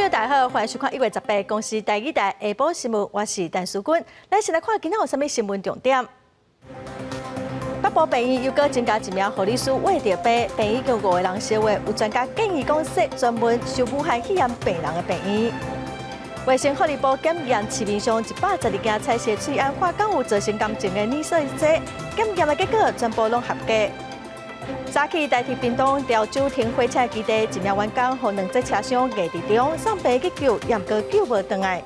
眾大家好，歡迎收看1月18公視台語台下晡新聞，我是陳淑君。咱先來看今仔有啥物新聞重點。北部病院又閣增加一名護理師患著病，病院共五個人相話，有專家建議講設專門收武漢肺炎病人的病院。衛生福利部檢驗市面上112件彩色喙罨，看敢有造成感情的染色劑，檢驗的結果全部攏合格。早起台鐵屏東潮州停火車基地，一名員工予兩節車廂壓佇中，送病急救，也毋過救無轉來。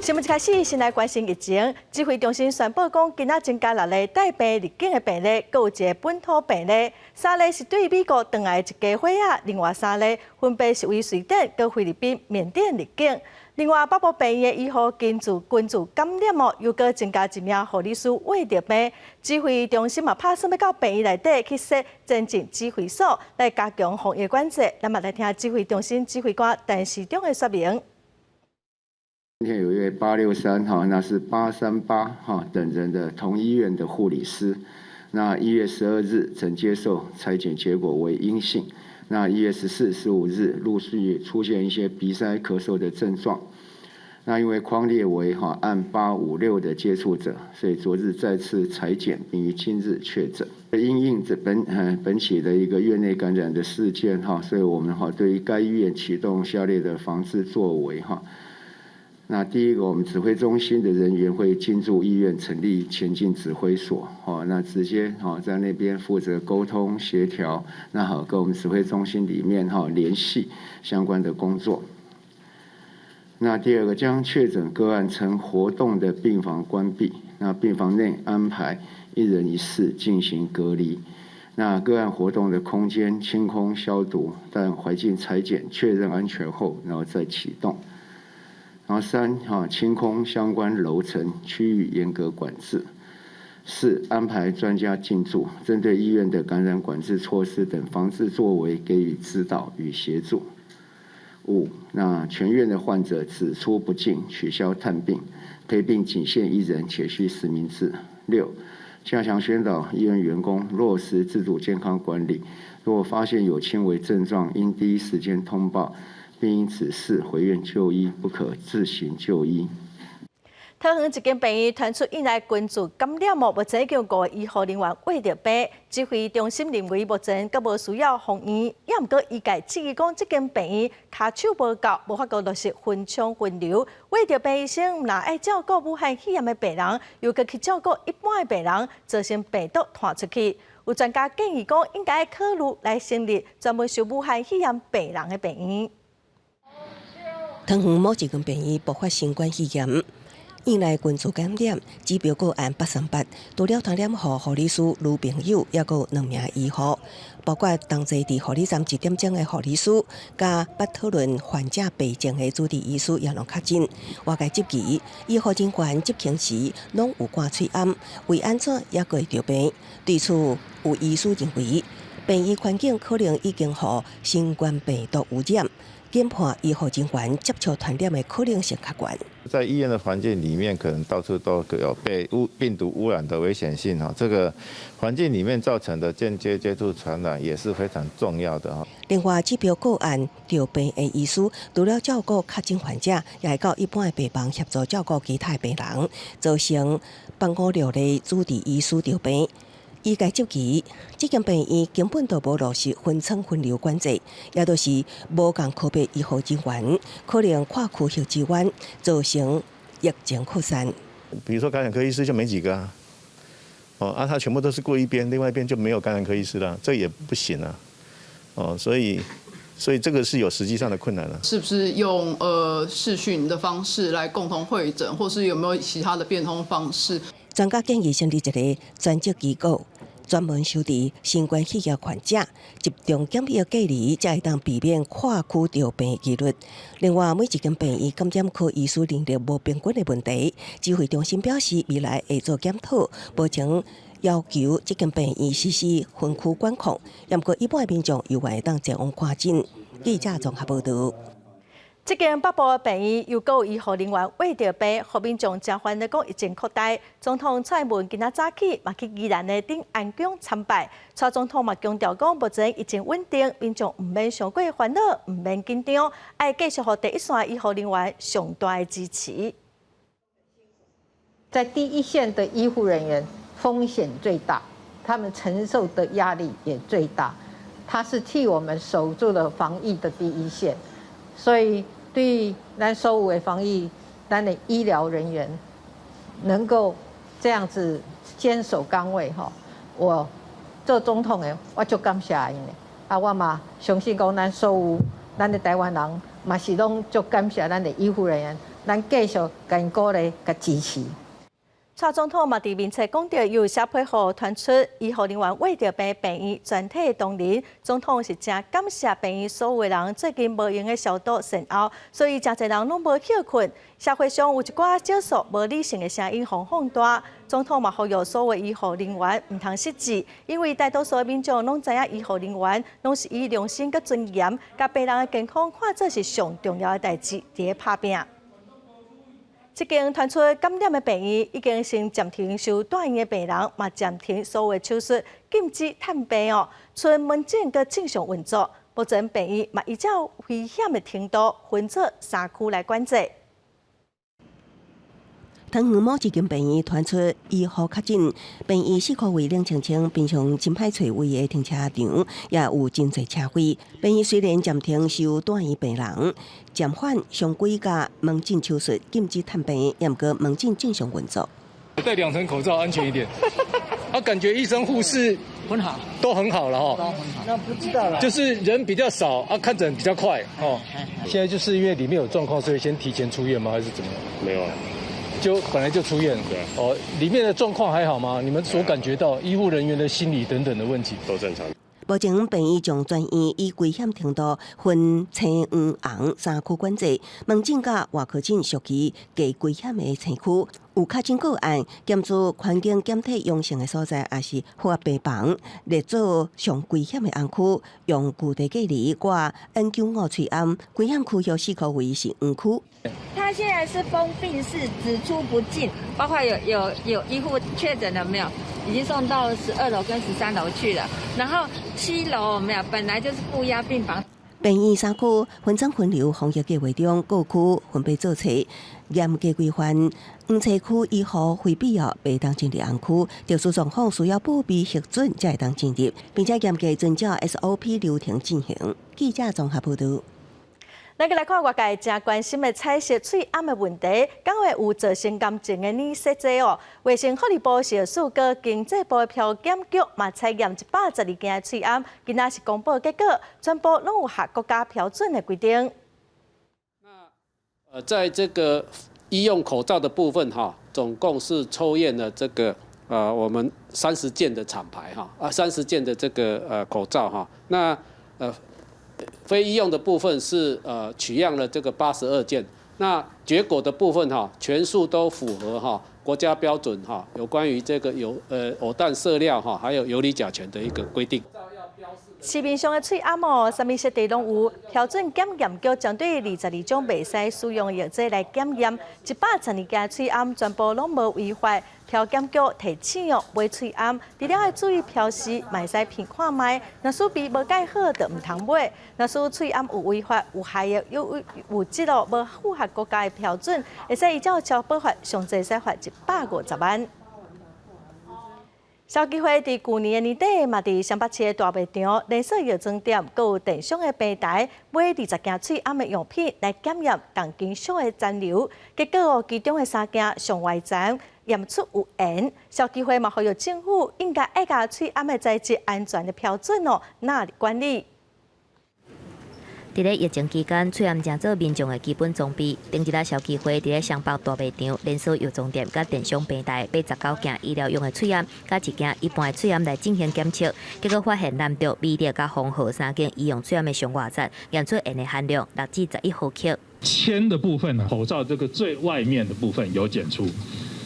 新聞一開始，先來關心疫情。指揮中心宣布講，今仔增加六例帶病入境的病例，閣有一個本土病例。三例是對美國轉來的一家伙仔，另外三例分別是為瑞典、佮菲律賓、緬甸入境。另外，北部病院的醫護根據感染哦，又閣增加一名護理師患著病。指揮中心嘛拍算欲到病院內底去設前進指揮所，來加強防疫管制。咱嘛來聽指揮中心指揮官陳時中的說明。今天有一位863哈，那是838哈等人的同醫院的護理師，那1月12日曾接受採檢結果為陰性，那1月14、15日陸續出現一些鼻塞、咳嗽的症狀，那因為匡列為哈案856的接觸者，所以昨日再次採檢，並於今日確診。因應這本起的一個院內感染的事件哈，所以我們哈對於該醫院啟動下列的防治作為哈。那第一個，我們指揮中心的人員會進駐醫院，成立前進指揮所，哦，那直接哈在那邊負責溝通協調，那好跟我們指揮中心裡面哈聯繫相關的工作。那第二個，將確診個案曾活動的病房關閉，那病房內安排一人一室進行隔離。那個案活動的空間清空消毒，但環境採檢確認安全後，然後再啟動。然後三哈清空相關樓層區域，嚴格管制。四安排專家進駐，針對醫院的感染管制措施等防治作為給予指導與協助。五那全院的患者只出不進，取消探病，陪病僅限一人，且需實名制。六加強宣導醫院員工落實自主健康管理，若發現有輕微症狀，應第一時間通報，並應指示回院就醫，不可自行就醫。桃園一間病院傳出院內群聚感染，目前已經有五個醫護人員患著病。指揮中心認為目前閣無需要封院，也毋過醫界質疑講，這間病院跤手無夠，無法度落實分艙分流。患著病醫生若愛照顧武漢肺炎的病人，又閣去照顧一般的病人，造成病毒傳出去。有專家建議講，應該考慮來成立專門收武漢肺炎病人的病院。桃園某一間病院爆發新冠肺炎，院內群聚感染，指標個案838，除了傳染予護理師女朋友，抑閣有兩名醫護，包括同齊佇護理站一點鐘的護理師，佮捌討論患者病情的主治醫師也攏確診。外界質疑，醫護人員執勤時攏有掛喙罨，為按怎猶閣會著病？對此，有醫師認為，病院環境可能已經予新冠病毒污染。研判醫護人員接觸傳染的可能性較懸。在醫院的環境裡面，可能到處都有被病毒污染的危險性哈。這個環境裡面造成的間接接觸傳染也是非常重要的哈。另外，指標個案著病的醫師，除了照顧確診患者，也會到一般的病房協助照顧其他的病人，造成856例主治醫師著病。醫界質疑，這間病院根本就無落實分艙分流管制，也就是無仝科別醫護人員，可能跨區域支援，造成疫情擴散。比如說感染科醫師就沒幾個啊，哦啊，他全部都是過一邊，另外一邊就沒有感染科醫師啦，這也不行啊，哦，所以這個是有實際上的困難了。是不是用視訊的方式來共同會診，或是有沒有其他的變通方式？專家建議成立一個專職機構，專門收治新冠肺炎患者，集中檢疫隔離，才會當避免跨區著病的幾率。另外，每一間病院感染科醫師能力無平均的問題，指揮中心表示未來會做檢討，目前要求這間病院實施分區管控，毋過一般的民眾猶原會當前往看診。記者綜合報道。這間北部的病院又閣有醫護人員穢著病，予民眾誠煩惱講疫情擴大。總統蔡英文今仔早起嘛去宜蘭的鎮安宮參拜，蔡總統嘛強調講，目前疫情穩定，民眾毋免傷過煩惱，毋免緊張，愛繼續予第一線醫護人員上大的支持。在第一線的醫護人員風險最大，他們承受的壓力也最大，他是替我們守住了防疫的第一線，所以，對咱所有的防疫，咱的醫療人員能夠這樣子堅守崗位，吼，我做總統的，我足感謝𪜶的。啊，我嘛相信講，咱所有咱的台灣人嘛是攏足感謝咱的醫護人員，咱繼續共𪜶鼓勵、共支持。蔡總統嘛佇面冊講著，有寫批予傳出醫護人員穢著病病院全體同仁，總統是誠感謝病院所有的人最近無閒的消毒善後，所以誠濟人攏無歇睏。社會上有一寡少數無理性的聲音予放大，總統嘛呼籲所有醫護人員毋通失志，因為大多數的民眾攏知影醫護人員攏是以良心佮尊嚴，共病人的健康看做是上重要的代誌，佇咧拍拚。這間傳出感染的病院已經先暫停收住院的病人，嘛暫停所有的手術，禁止探病哦。賰門診閣正常運作。目前病院嘛依照危險的程度分做三區來管制。桃園某一間病院傳出醫護確診，病院四箍圍冷清清，平常真歹揣位的停車場，也有真濟車位。病院雖然暫停收住院病人，暫緩常規佮門診手術，禁止探病，毋過門診正常運作。戴兩層口罩安全一點。啊，感覺醫生護士很好，都很好了哈。那不知道了。就是人比較少，啊，看診比較快哦。現在就是因為裡面有狀況，所以先提前出院嗎？還是怎麼樣？沒有啊。就本來就出院，對。哦，裡面的狀況還好嗎？你們所感覺到醫護人員的心理等等的問題都正常。目前病院將全院以危險程度分青、黃、紅三區管制，門診佮外科診屬於低危險的青區。有確診個案，檢出環境檢體陽性的所在，抑是負壓病房，列做上危險的紅區，用舊地隔離掛 N95喙罨。危險區域四箍圍是黃區。他現在是封閉式，只出不進，包括有醫護確診了沒有？已經送到12樓跟13樓去了。然後7樓沒有，本來就是負壓病房。病院三區分層分流防疫計劃中，各區分別做冊，嚴格規範。黃青區醫護非必要袂當進入紅區，特殊狀況需要報備核准才會當進入，並且嚴格遵照 SOP 流程進行。記者綜合報道。咱閣來看外界誠關心的彩色喙罨的問題，敢會有造成癌症的染色劑哦？衛生福利部食藥署佮經濟部的標檢局嘛採驗112件的喙罨，今仔是公布結果，全部攏有合國家標準的規定。在這個醫用口罩的部分哈，總共是抽驗了這個我們30件的廠牌哈，啊30件的這個口罩哈，那非醫用的部分是取樣了這個82件，那結果的部分哈，全數都符合哈國家標準哈，有關於這個有偶氮色料哈，還有游離甲醛的一個規定。市面上的喙罨哦，啥物色地攏有，標準檢驗局針對22種袂使使用的藥劑來檢驗，112件喙罨全部攏無違法。標檢局提醒哦，買喙罨除了愛注意標示，嘛會使聞看覓。若是鼻無蓋好，就毋通買。若是喙罨有違法、有害的有物質哦，無符合國家的標準，會使依照消保法上濟使罰150萬。消基會佇舊年的年底，嘛佇雙北市的大賣場連鎖藥妝店，閣有電商的平台買20件喙罨的樣品來檢驗重金屬的殘留，結果哦，其中的三件上外層驗出有鉛。消基會嘛呼籲政府應該愛共喙罨的材質安全的標準哦納入管理。佇咧疫情期間，喙罨成做民眾的基本裝備。頂一日消基會佇咧雙北大賣場連鎖藥妝店佮電商平台買19件醫療用的喙罨，佮一件一般的喙罨來進行檢測，結果發現南竹、美麗佮豐禾三間醫用喙罨的上外層驗出鉛的含量6至11毫克。鉛的部分呢，口罩這個最外面的部分有檢出。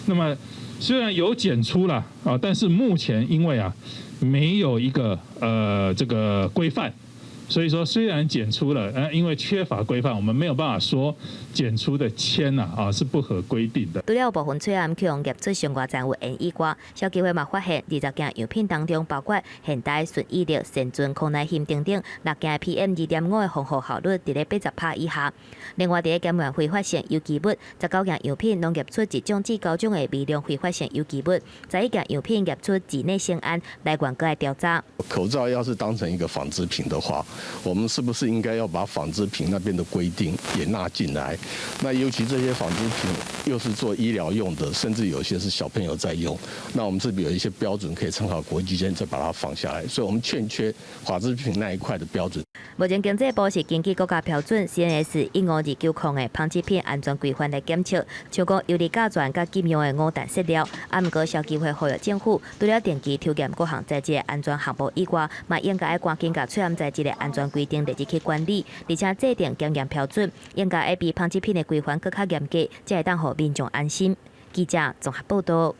那麼雖然有檢出了啊，但是目前因為啊沒有一個這個規範。所以說雖然檢出了，因為缺乏規範，我們沒有辦法說檢出的鉛啊啊是不合規定的。除了部分喙罨去予驗出上偌殘有鉛以外，消基會嘛發現20件樣品當中，包括現代、順義力、善存、康乃馨等等6件 PM 2.5的防護效率佇咧80%以下。另外，佇咧檢驗揮發性有機物，19件樣品攏驗出1種至9種的微量揮發性有機物，11件樣品驗出己內酰胺，來源閣愛調查。口罩要是當成一個紡織品的話，我們是不是應該要把紡織品那邊的規定也納進來？那尤其這些紡織品又是做醫療用的，甚至有些是小朋友在用，那我們是不是有一些標準可以參考國際間再把它放下來？所以我們欠缺紡織品那一塊的標準。目前經濟部是根據國家標準 CNS 15290的紡織品安全規範來檢測，像講游離甲醛佮禁用的五氮塑料，啊，毋過消基會呼籲政府，除了定期抽驗各項材質的安全項目以外，嘛應該愛趕緊共喙罨材質的安全規定列入去管理，而且制定檢驗標準，應該愛比紡織品的規範閣較嚴格，才會當予民眾安心。記者綜合報道。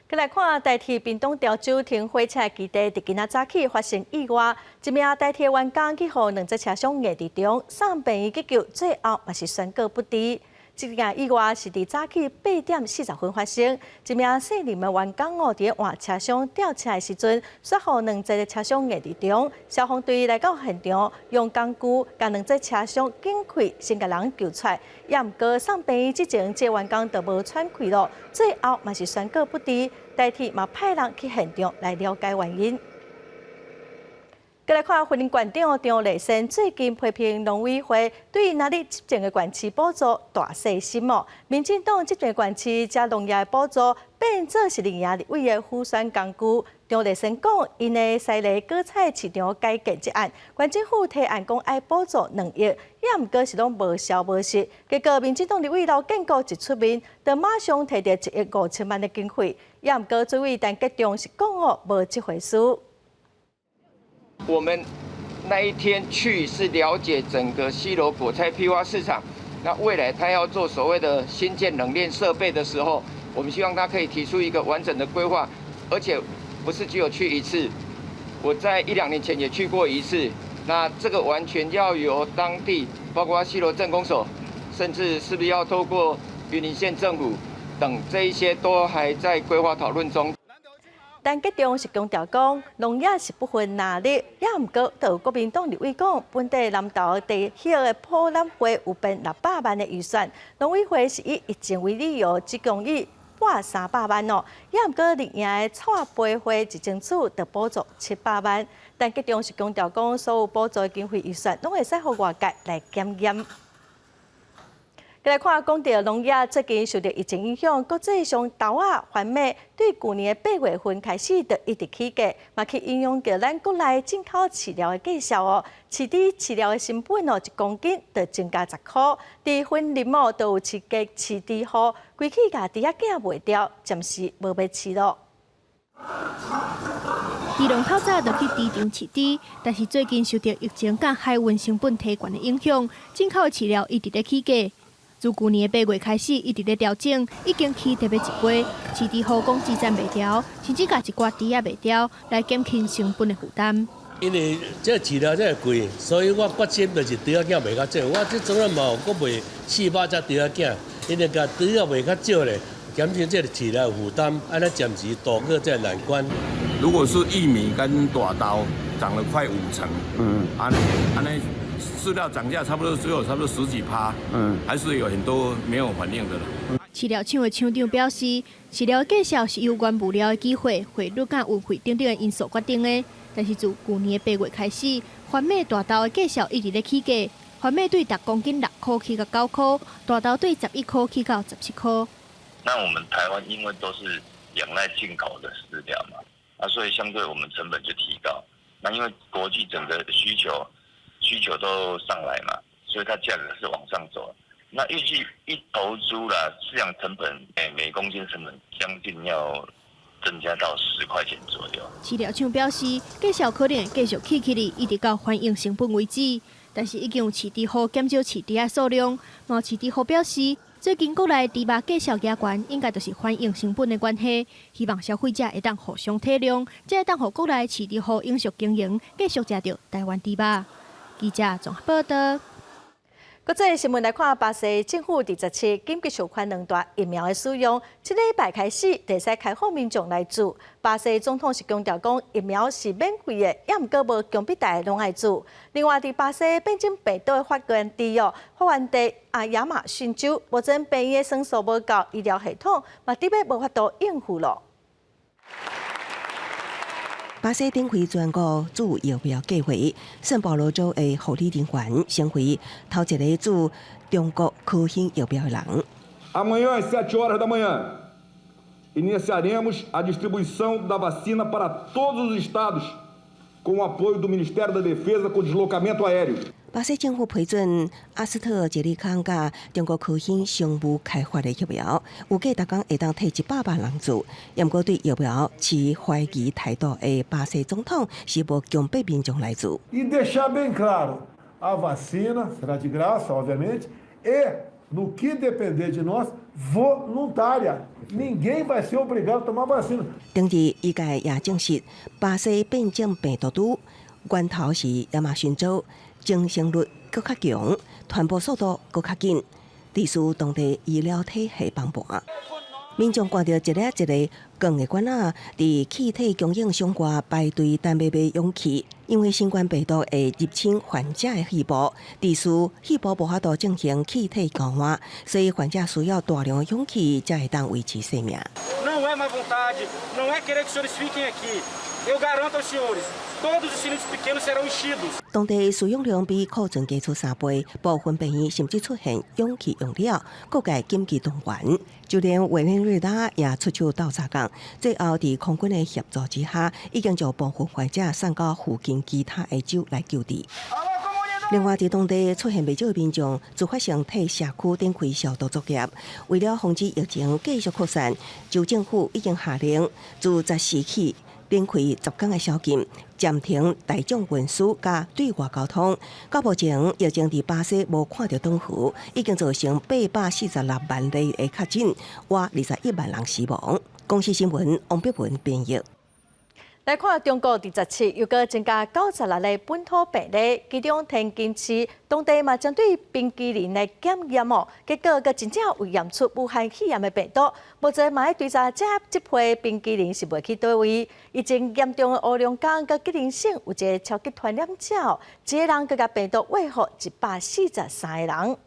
閣來看台鐵屏東潮州停火車基地，佇今仔早起發生意外，一名台鐵員工去予兩節車廂壓佇中，送病院急救，最後嘛是宣告不治。這件意外是佇早起8點40分發生，一名姓林的員工哦，佇咧換車廂吊車的時陣，煞予兩節的車廂壓佇中，消防隊來到現場，用工具共兩節車廂緊開，先共人救出來。也毋過送病院之前，這個員工就無喘氣咯，最後嘛是宣告不治。台鐵嘛派人去現場來了解原因。閣來看雲林縣長張麗善最近批評農委會對𪜶咧執政的縣市補助大細心哦。民進黨執政縣市將農業的補助變做是綠營立委的輔選工具。張麗善講，𪜶的西螺果菜市場改建這案，縣政府提案講愛補助2億，也毋過是攏無消無息。結果民進黨立委劉建國一出面，就馬上提著1億5千萬的經費，也毋過主委陳吉仲是講哦，無這回事。我們那一天去是了解整個西螺果菜批發市場，那未來他要做所謂的新建冷鏈設備的時候，我們希望他可以提出一個完整的規劃，而且不是只有去一次。我在一兩年前也去過一次，那這個完全要由當地，包括西螺鎮公所，甚至是不是要透過雲林縣政府等，這一些都還在規劃討論中。陳吉仲是強調講，農業是不分藍綠，也毋過，就有國民黨立委講，本地南投地彼个博覽會有編600萬的預算，農委會是以疫情為理由，只共伊撥300萬哦，也毋過綠營的草仔杯會1000處就補助700萬。陳吉仲是強調講，所有補助的經費預算，攏會使予外界來檢驗。來看，講著農業最近受著疫情影響，國際上豆仔、番麥對舊年的8月份開始就一直起價，嘛去影響著咱國內進口飼料的價數哦。飼豬飼料的成本哦，1公斤就增加10箍。佇雲林哦，都有飼雞飼豬戶，規氣共豬仔囝賣掉，暫時無欲飼囉。豬農透早就去豬場飼豬，但是最近受著疫情佮海運成本提懸的影響，進口的飼料一直咧起價。自舊年的8月開始，一直咧調整，已經起特別一倍。飼豬戶講資產賣掉，甚至共一寡豬仔賣掉，來減輕成本的負擔。因為這飼料這貴，所以我決心就是豬仔囝賣較少。我這陣仔嘛有閣賣400隻豬仔囝，因為共豬仔賣較少咧，減輕這個飼料負擔，按呢暫時渡過這個難關。如果是玉米跟大豆漲了快5成，按按呢。飼料漲價差不多只有差不多十幾趴，還是有很多沒有反應的啦。飼料廠的廠長表示，飼料的價數是由原物料的機會、匯率佮運費等等的因素決定的。但是自舊年的8月開始，番麥大豆的價數一直咧起價，番麥對10公斤6箍起到9箍，大豆對11箍起到17箍。那我們台灣因為都是仰賴進口的飼料嘛，啊，所以相對我們成本就提高。那因為國際整個需求都上來嘛，所以它價格是往上走。那預計一頭豬啦，飼養成本每公斤成本將近要增加到10塊錢左右。飼料廠表示，價數可能會繼續起起哩，一直到反映成本為止。但是已經有飼豬戶減少飼豬仔數量。嘛飼豬戶表示，最近國內豬肉價數加懸，應該就是反映成本的關係。希望消費者會當互相體諒，才會當予國內飼豬戶永續經營，繼續食著台灣豬肉。記者綜合報道。國際新聞來看，巴西政府佇17緊急授權兩大疫苗的使用，這禮拜開始會使開放民眾來注。巴西總統是強調講，疫苗是免費的，也毋過無強迫大家攏愛注。另外，佇巴西變種病毒的發源地哦，發源地啊亞馬遜州，目前病院的床數無夠，醫療系統嘛得欲無法度應付咯。巴西展開全國注疫苗計劃，聖保羅州的護理人員成為頭一个注中國科興疫苗的人。 Amanhã às 7 horas da manhã, iniciaremos a distribuição da vacina para todos os estados, com o apoio do Ministério da Defesa com deslocamento aéreo. 巴西政府批准阿斯特捷利康佮中國科興生物開發的疫苗，預計逐工會當替100萬人注。毋過對疫苗持懷疑態度的巴西總統是無強迫民眾來注。 E deixar bem claro, a vacina será de graça, obviamente, e no que depender de nós, voluntária. Ninguém vai ser obrigado a tomar vacina. 當日醫界也證實，巴西變種病毒株源頭是亞馬遜州。增生率閣較強，傳播速度閣較緊，致使當地醫療體系崩盤。民眾掛著一个一个鋼的管仔，佇氣體供應箱外排隊等欲買氧氣，因為新冠病毒會入侵患者的肺部，致使肺部無法度進行氣體交換，所以患者需要大量的氧氣才會當維持生命。 Não é má vontade, não é querer que os senhores fiquem aqui. Eu garanto aos senhores, todos os cilindros pequenos serão enchidos. 當地使用量比庫存加出3倍，部分病院甚至出現氧氣用了，各界緊急動員。就連委內瑞拉也出手鬥相共，最後佇空軍的協助之下，已經將部分患者送到附近其他的州來救治。另外，佇當地出現袂少民眾自發性替社區展開消毒作業，為了防止疫情繼續擴散，州政府已經下令自14起展開10天的宵禁，暫停大眾運輸佮對外交通。到目前，疫情佇巴西無看著斷河，已經造成846萬例的確診，倚21萬人死亡。公視新聞王碧文編譯。來看中國佇17又閣增加96例本土病例，其中天津市當地嘛針對冰淇淋來檢驗哦，結果閣真正有驗出武漢肺炎的病毒。目前嘛佇追查這這批冰淇淋是賣去佗位。疫情嚴重的黑龍江佮吉林省有一个超級傳染者，一个人閣共病毒餵予143個人。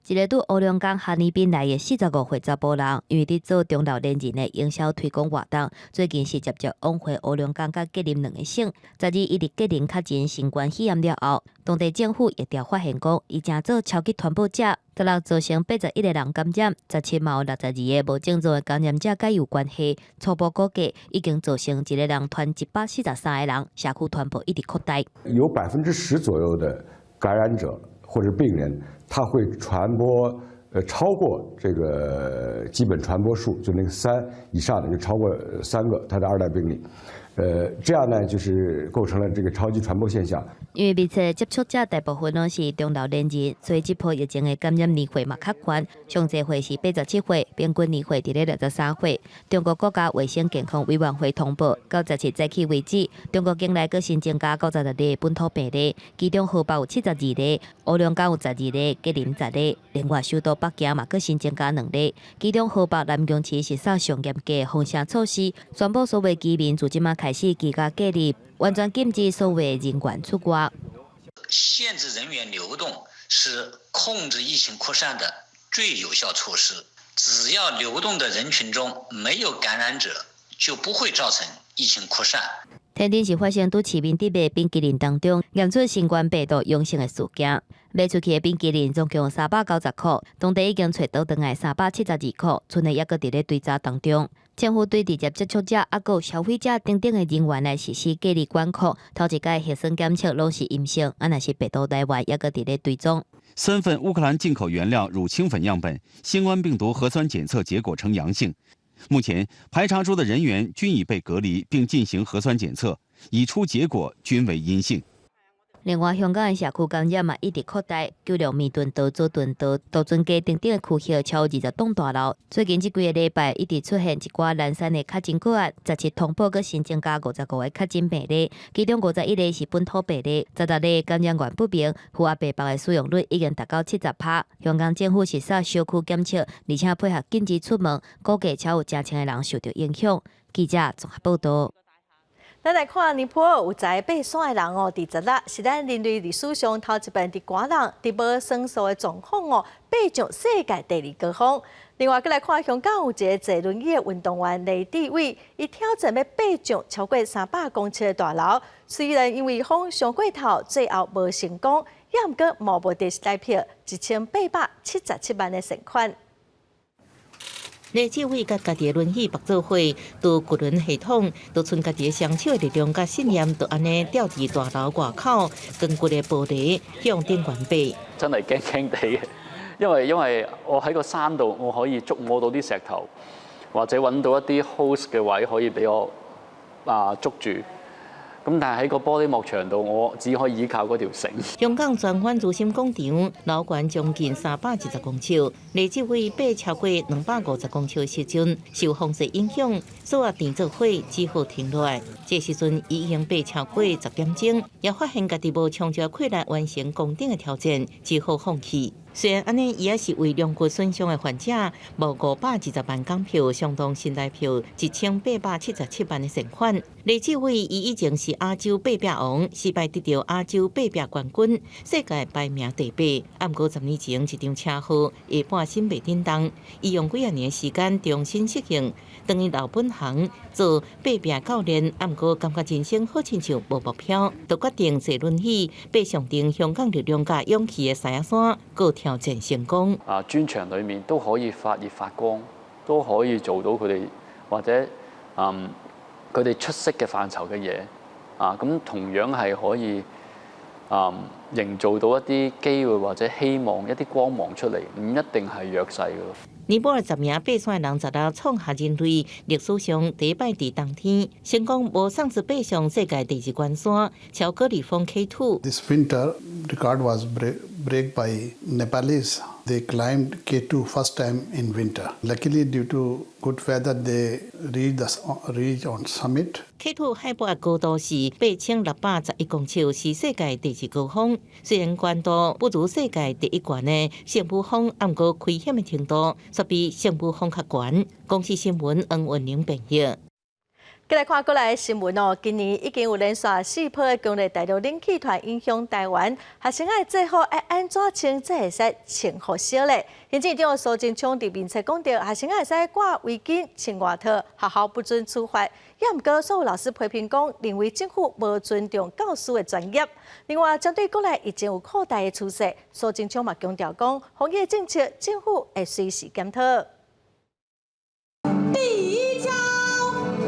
一个佇黑龍江哈爾濱來的45歲查埔人，因為佇做中老年人的營銷推廣活動，最近是捷捷往回黑龍江佮吉林兩个省。12伊佇吉林確診新冠肺炎了後，當地政府疫調發現講，伊成做超級傳播者，16造成81個人感染，17嘛有62個無症狀的感染者佮伊有關係。初步估計已經造成一个人傳143個人，社區傳播一直擴大。有10%左右的感染者或者病人，他會傳播，超過這個基本傳播數，就那個三以上的，就超過3個，他的二代病例，這樣呢，就是構成了這個超級傳播現象。因為密切接觸者大部分攏是中老年人，所以這波疫情的感染年歲嘛較懸。上濟歲是87歲，平均年歲佇咧63歲。中國國家衛生健康委員會通報，到17早起為止，中國境內閣新增加96例本土病例，其中河北有72例，黑龍江有12例，吉林10例。另外，首都北京嘛閣新增加2例，其中河北南京市實施上嚴格封城措施，宣布所有居民自這馬開始居家隔離，完全禁止所有人員出外。限制人員流動是控制疫情擴散的最有效措施。只要流動的人群中沒有感染者，就不會造成疫情擴散。天津市發生佇市面佇賣冰淇淋當中驗出新冠病毒陽性的事件，賣出去的冰淇淋總共390塊，當地已經揣倒轉來372塊，賰的猶閣佇咧追查當中。政府對直接接觸者、抑閣有消費者等等的人員來實施隔離管控。頭一擺核酸檢測攏是陰性，啊，若是病毒來源猶閣佇咧追蹤。 3份烏克蘭進口原料乳清粉樣本，新冠病毒核酸檢測結果呈陽性。目前排查出的人員均已被隔離並進行核酸檢測，已出結果均為陰性。另外，香港的社區感染嘛一直擴大，九龍彌敦道、佐敦道、渡船街等等的區域超20棟大樓。最近這幾个禮拜一直出現一寡零散的確診個案，17通報閣新增加55個確診病例，其中51個是本土病例，16個感染源不明，負壓病房的使用率已經達到70趴。香港政府實施小區檢測，而且配合禁止出門，估計超有成千个人受著影響。記者綜合報導。咱來看尼泊爾有一个爬山的人哦，佇十六是咱人類歷史上頭一遍佇寒冷、佇無繩索的狀況哦，爬上世界第二高峰。另外，閣來看香港有一个坐輪椅的運動員黎志偉，伊挑戰欲爬上超過300公尺的大樓，雖然因為風傷過頭，最後無成功，也毋過募募著新台幣1877萬的善款。黎志偉佮家己的輪椅縛做伙，拄巨輪系統，就賰家己的雙手的力量佮信念，就按呢吊佇大樓外口，鋼骨的玻璃向頂懸爬。真係驚驚地嘅，因為我喺個山度，我可以觸摸到啲石頭，或者揾到一啲 hold 嘅位可以俾我捉住。咁但係喺個玻璃幕牆度，我只可以依靠嗰條繩。香港荃灣如心廣場樓懸將近320公尺，黎志偉爬超過250公尺的時陣，受風勢影響，索仔電做火，只好停落來。這時陣已經爬超過10點鐘，也發現家己無充足氣力完成攻頂的挑戰，只好放棄。雖然按呢，伊也是為龍骨損傷的患者，募520萬港票，相當新台幣1877萬的善款。黎志偉伊以前是亞洲爬壁王，四擺得著亞洲爬壁冠軍，世界排名第八。毋過10年前一場車禍，下半身袂振動，伊用幾仔年時間重新適應，轉去老本行做爬壁教練。毋過感覺人生好親像無目標，就決定坐輪椅爬上頂香港力量佮勇氣的獅仔山，閣挑戰成功。專長裡面都可以發熱發光，都可以做到佢哋或者佢哋出色嘅範疇嘅嘢啊，咁同樣係可以營造到一啲機會或者希望一啲光芒出嚟，唔一定係弱勢嘅咯。尼泊爾10名爬山的人16創下人類歷史上第一擺佇冬天成功無喪志爬上世界第二懸山，喬戈里峰 K2。 This winter record was break by Nepalese. They climbed K2 first time in winter. Luckily, due to good weather, they reach on summit. K2 海拔高度是8611公尺，是世界第二高峰。雖然懸度不如世界第一懸的聖母峰，毋過危險的程度卻比聖母峰較懸。公視新聞黃文玲編譯。繼來看國內的新聞哦，今年已經有連續四波的強烈大陸冷氣團影響台灣，學生仔的制服愛按怎穿才會使穿合適咧？行政院長蘇貞昌佇面冊講著，學生仔會使掛圍巾、穿外套，學校不准處罰。也毋過，所有老師批評講，認為政府無尊重教師的專業。另外，針對國內疫情有擴大的趨勢，蘇貞昌嘛強調講，防疫政策政府會隨時檢討。第一槍，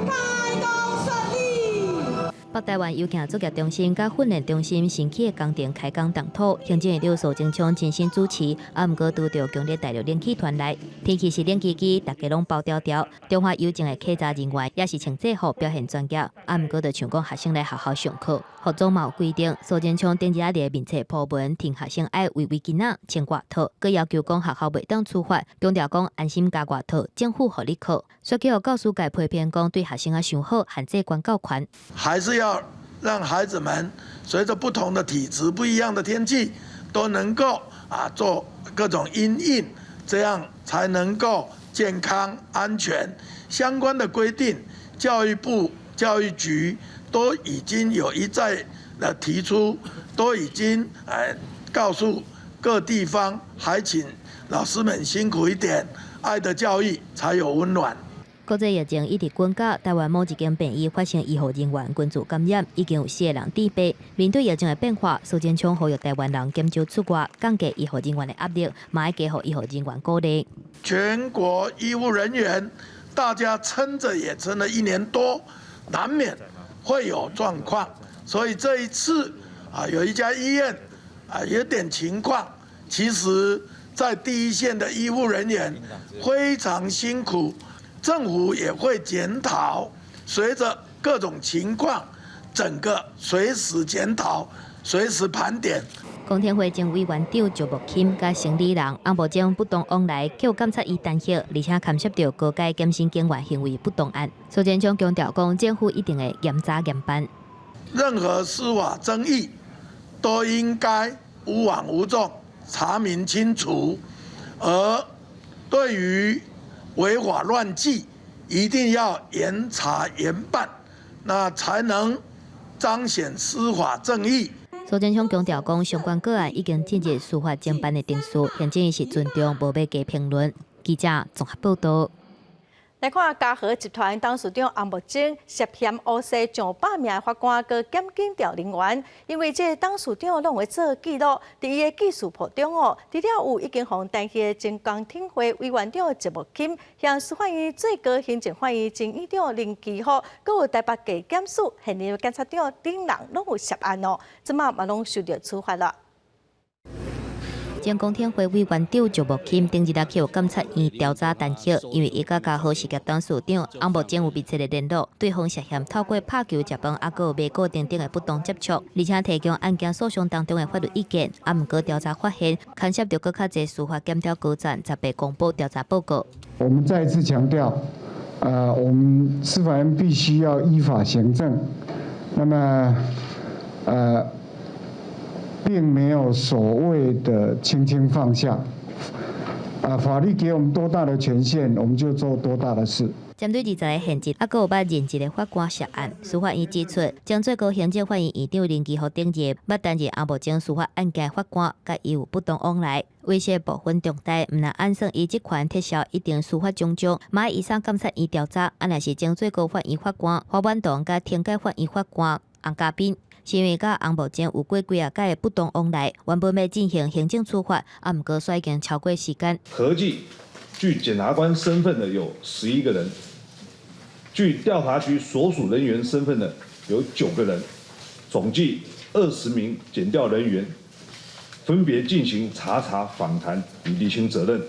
開工順利。北台灣遊行作業中心佮訓練中心新起的工程開工動土，行政院長蘇貞昌親身主持，毋過拄著強烈大陸冷氣團來，天氣是冷吱吱，大家攏包牢牢。中華郵政的勤雜人員也是穿制服表現專業，毋過就像講學生來學校上課，服裝嘛有規定。蘇貞昌頂日佇面冊 po 文，提學生愛圍圍巾仔、穿外套，閣要求講學校袂當處罰，強調講安心加外套，政府予你靠。煞予教師界批評講對學生仔傷好，限制管教權，還是要讓孩子們隨着不同的體質、不一樣的天氣，都能夠做各種因應，這樣才能夠健康安全。相關的規定，教育部、教育局都已經有一再的提出，都已經告訴各地方，還請老師們辛苦一點，愛的教育才有溫暖。國際疫情一直滾到台灣某一間病院發生醫護人員群聚感染，已經有四個人致病。面對疫情的變化，蘇貞昌呼籲台灣人減少出外，降低醫護人員的壓力，嘛愛加予醫護人員鼓勵。全國醫護人員，大家撐著也撐了一年多，難免會有狀況，所以這一次有一家醫院有點情況，其實在第一線的醫護人員非常辛苦。政府也會檢討，隨着各種情況，整個隨時檢討，隨時盤點。公聽會前委員長石木欽佮承理人翁慕貞不當往來，予監察院彈劾，而且牽涉著高階檢審警員行為不當案。蘇貞昌強調講，政府一定會嚴查嚴辦。任何司法爭議都應該無枉無縱，查明清楚。而對於違法亂紀，一定要嚴查嚴辦，那才能彰顯司法正義。蘇貞昌強調講，相關個案已經進入司法偵辦的程序，現在是尊重，無欲加評論。記者綜合報道。來看嘉禾集團董事長翁慕貞涉嫌烏勢上百名法官佮檢警調人員，因為這个董事長攏會做記錄，佇伊的記事簿中哦，除了有已經予彈劾的前公聽會委員長石木欽，向司法院最高行政法院前院長林其福，閣有台北地檢署現任檢察長等人攏有涉案哦，這馬嘛攏受著處罰啦。前公聽會委員長石木欽頂日來予監察院調查彈劾，因為伊佮嘉禾實業董事長翁慕貞有密切的聯絡，對方涉嫌透過拍球、食飯，猶閣有賣股等等的不當接觸，而且提供案件訴訟當中的法律意見。啊，毋過調查發現牽涉著閣較濟司法檢調高層，十八公布調查報告。我們再一次強調，我們司法院必須要依法行政，那麼，並沒有所謂的輕輕放下，啊，法律給我們多大的權限，我們就做多大的事。針對20个現職，猶閣有捌任職的法官涉案，司法院指出，前最高行政法院院長林其福頂日，捌擔任翁慕貞司法案件法官，佮伊有不當往來，威脅部分重大，毋但按算依職權撤銷一定司法獎章，嘛移送監察院調查。啊，若是前最高法院法官華滿堂佮懲戒法院法官洪家斌。是因為佮翁慕貞有過幾仔擺的不當往來，原本欲進行行政處罰，啊，毋過煞已經超過時間。合計具檢察官身份的有11個人，具調查局所屬人員身份的有9個人，總計20名檢調人員，分別進行查查訪談與釐清責任。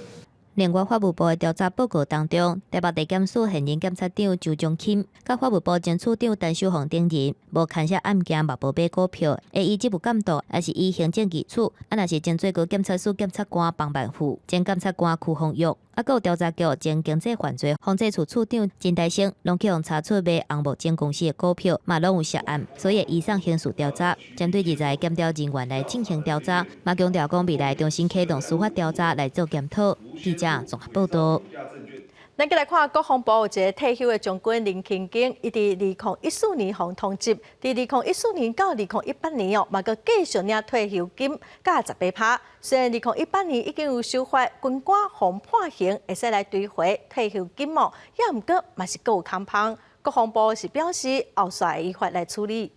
另外，法務部的調查報告當中，台北地檢署現任檢察長周宗欽、佮法務部前處長陳秀鳳等人，無牽涉案件，嘛無買股票，會依職務監督，抑是依行政議處，啊，若是前最高檢察署檢察官彭萬富、前檢察官區豐玉，啊，閣有調查局前經濟犯罪防制處處長陳大生，攏去予查出賣翁慕貞公司的股票，嘛攏有涉案，所以移送刑事調查，針對20个檢調人員來進行調查，嘛強調講未來重新啟動司法調查來做檢討。記者綜合報道。咱閣來看國防部有一个退休的將軍林慶金，伊佇2014年予通緝，佇2014年到2018年哦，嘛閣繼續領退休金，佮18趴。雖然2018年已經有修法，軍官予判刑會使來追回退休金哦，也毋過嘛是閣有空芳。國防部是表示後續會依法來處理。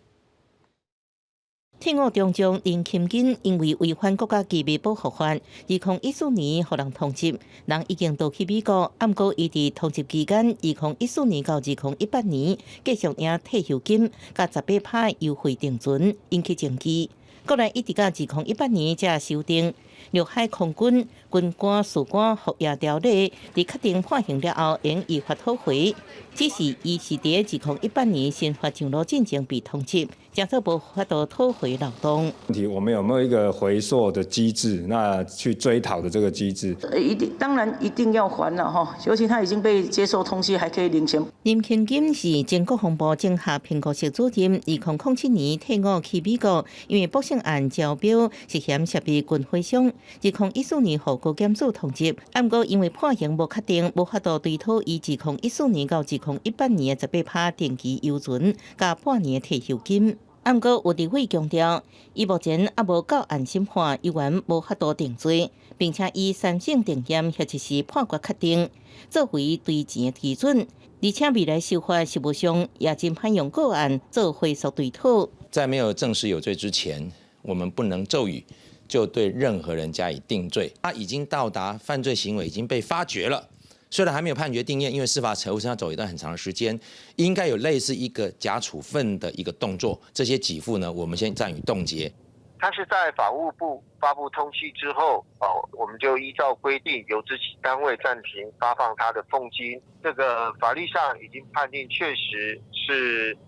退伍中將林欽金因為違反國家機密保護法，2014年予人通緝，人已經逃去美國。毋過伊佇通緝期間，2014年到2018年，繼續領退休金，佮18趴優惠定存，引起爭議。過來一直到2018年才修訂《陸海空軍軍官士官服役條例》，佇確定判刑了後，會依法討回。只是伊是佇2018年新法上路進前被通緝，才做無法度討回勞動。問題，我們有沒有一個回溯的機制？那去追討的這個機制？一定，當然一定要還了哈，尤其他已經被接受通緝，還可以領錢。林慶金是前國防部綜合評估室主任，2007年退伍去美國，因為博勝案招標涉嫌設備軍火商，2014年予高檢署通緝，毋過因為判刑無確定，無法度追討伊2014年到2018年的18趴定期優存佮半年退休金。毋過有立委強調，伊目前猶無到案審判，猶原無法度定罪，並且以三審定讞或者是判決確定作為追錢的基準。而且未來修法實務上也真歹用個案做回溯追討。在沒有證實有罪之前，我們不能驟予就對任何人加以定罪。他已經到達犯罪行為已經被發覺了。雖然還沒有判決定讞，因為司法程序要走一段很長的時間，應該有類似一個假處分的一個動作。這些給付呢，我們先暫予凍結。他是在法務部發布通緝之後，哦，我們就依照規定由執行單位暫停發放他的俸金。這個法律上已經判定確實是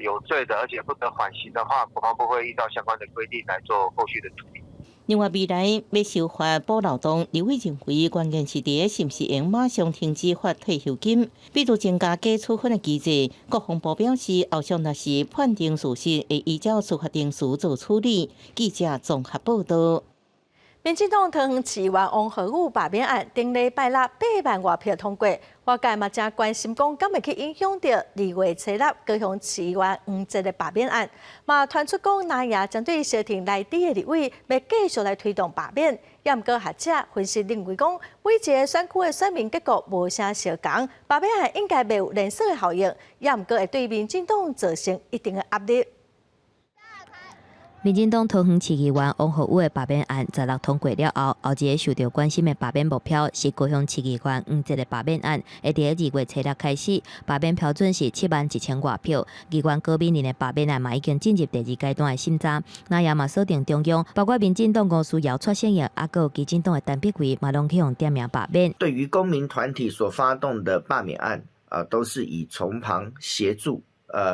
有罪的，而且不得緩刑的話，國防部會依照相關的規定來做後續的處理。另外，未來欲修法保勞動，立委認為關鍵是佇是毋是會馬上停止發退休金，比如增加假處分的機制。國防部表示，後續若是判定屬實，會依照司法程序做處理。記者綜合報道。民進黨桃園市議員王浩宇罷免案，頂禮拜六8萬外票通過，外界嘛誠關心講，敢會去影響著2月初六高雄市議員黃捷的罷免案，嘛傳出講藍營針對相挺來佇的立委，欲繼續來推動罷免。也毋過學者分析認為講，每一個選區的選民結果無啥相仝，罷免案應該袂有連鎖的效應，也毋過會對民進黨造成一定的壓力。民進黨桃園市議員王浩宇的罷免案十六通過了後，後一个受著關心的罷免目標是高雄市議員黃捷的罷免案，會佇2月初六開始，罷免標準是7萬1千外票。議員高美玲的罷免案嘛已經進入第二階段的審查，藍營嘛鎖定中央，包括民進黨吳思瑤、蔡聖穎，抑閣有基進黨的陳柏惟嘛，攏去予點名罷免。對於公民團體所發動的罷免案，啊，都是以從旁協助，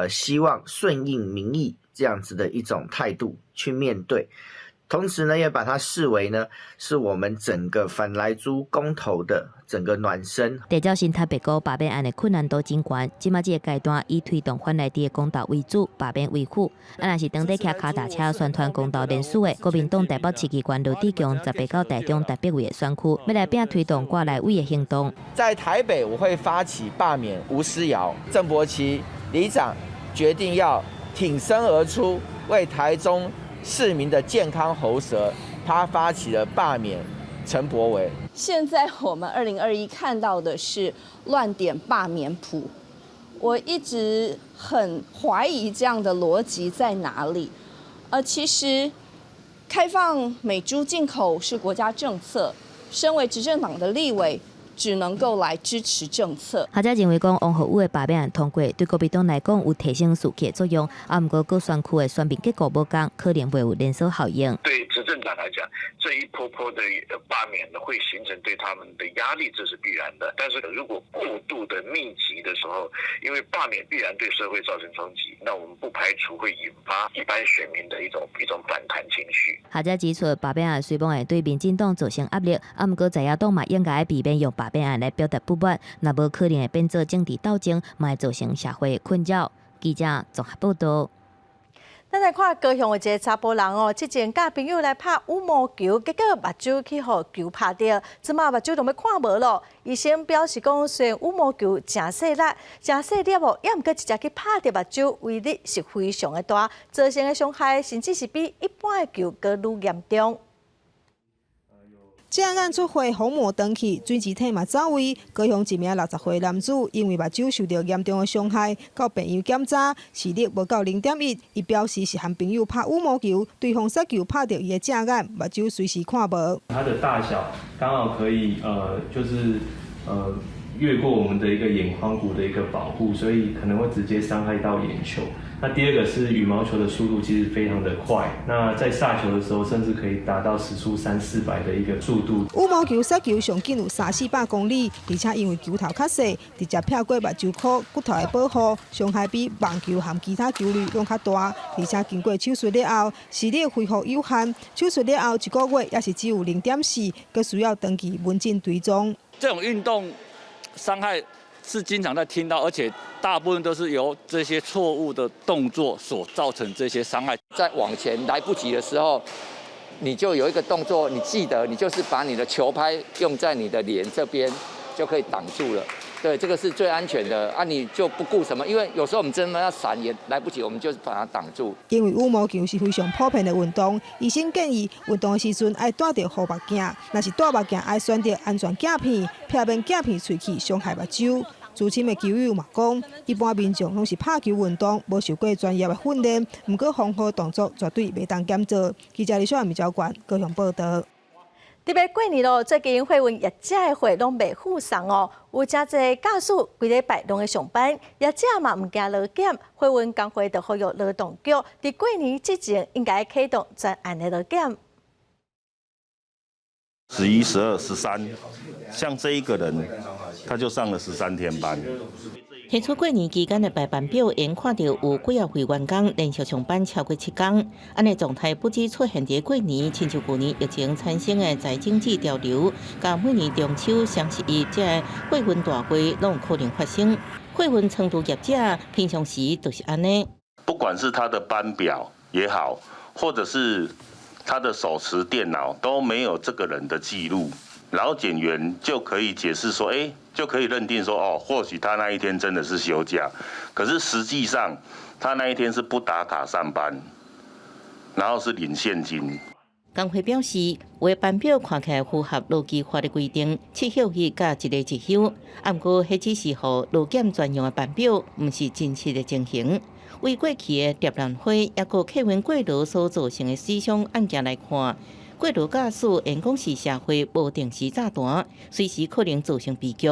希望順應民意。這樣子的一種態度去面對，同時呢，也把它視為呢，是我們整個反萊豬公投的整個暖身。地照新台北高罷免案的困難度真懸，這馬這個階段以推動反萊豬的公投為主，罷免為輔。啊，若是當地騎跤踏車宣傳公投連署的國民黨台北市議員羅智強，18到台中陳柏惟的選區，欲來拼推動掛內委的行動。在台北，我會發起罷免吳思瑤、鄭伯奇里長，決定要挺身而出，為台中市民的健康喉舌，他發起了罷免陳柏惟。現在我們2021看到的是亂點罷免譜，我一直很懷疑這樣的邏輯在哪裡。其實開放美豬進口是國家政策，身為執政黨的立委，只能夠來支持政策。學者認為講，王浩宇的罷免案通過，對國民黨來講有提升士氣的作用。啊，毋過各選區的選民結果無仝，可能袂有連鎖效應。對執政黨來講，這一波波的罷免呢，會形成對他們的壓力，這是必然的。但是如果過度的密集的時候，因為罷免必然對社會造成衝擊，那我們不排除會引發一般選民的一種反彈情緒。學者指出，罷免案雖罔會對民進黨造成壓力，啊，毋過在野黨嘛應該避免用罷免案來表達不滿，若無可能會變做政治鬥爭，嘛會造成社會的困擾。記者綜合報道。咱來看高雄的一个查埔人哦，之前佮朋友來拍羽毛球，結果目睭去予球拍著，這馬目睭都欲看無囉。醫生表示講，雖然羽毛球誠細力、誠細粒哦，也毋過直接去拍著目睭，威力是非常的大，造成的傷害甚至是比一般的球閣愈嚴重。這眼出血，虹膜斷去，水晶體嘛走位。高雄一名60歲男子因為目睭受著嚴重的傷害，到病院檢查視力無夠0.1。伊表示是和朋友拍羽毛球，對方殺球拍著伊的正眼，目睭隨時看無。它的大小剛好可以，就是越過我們的一個眼眶骨的一個保護，所以可能會直接傷害到眼球。那第二個是羽毛球的速度其實非常的快，那在殺球的時候甚至可以達到時速三四百的一個速度。羽毛球殺球上緊有三四百公里，而且因為球頭較細，直接劈過目睭箍骨頭的保護，傷害比網球和其他球類攏較大。而且經過手術了後，視力恢復有限，手術了後一個月也是只有0.4，閣需要長期門診追蹤。這種運動傷害是經常在聽到，而且大部分都是由這些錯誤的動作所造成這些傷害。在往前來不及的時候，你就有一個動作，你記得，你就是把你的球拍用在你的臉這邊，就可以擋住了。對，這個是最安全的啊！你就不顧什麼，因為有時候我們真的要閃也來不及，我們就把它擋住。因為羽毛球是非常普遍的運動，醫生建議運動的時陣愛戴著護目鏡，若是戴目鏡愛選擇安全鏡片，避免鏡片碎去傷害目睭。資深的球友嘛講，一般民眾攏是拍球運動，無受過專業的訓練，毋過防護動作絕對袂當減做。記者李小文、趙冠高雄報道。特別過年囉，最近貨運業者的貨攏袂赴送哦，有誠濟駕駛規禮拜攏會上班，業者嘛毋驚勞檢，貨運工會就呼籲勞動局佇過年之前應該啟動專案的勞檢。 11、12、13，像這一個人，他就上了13天班。提出過年期間的排班表，會看著有幾仔位員工連續上班超過7工，按呢狀態不止出現佇過年，親像舊年疫情產生的財經濟潮流，佮每年中秋、雙十一這個貨運大會攏有可能發生。貨運倉儲業者平常時就是按呢。不管是他的班表也好，或者是他的手持電腦都沒有這個人的記錄，勞檢員就可以解釋說，欸，就可以認定說，哦，或許他那一天真的是休假，可是實際上他那一天是不打卡上班，然後是領現金。工會表示，有的班表看起來符合勞基法的規定，7休1佮一日一休，毋過彼只是予勞檢專用的班表，毋是真實的情形。為過去的蝶蘭花，抑閣客運過勞所造成的死傷案件來看，過勞駕駛會講是社會無定時炸彈，隨時可能造成悲劇。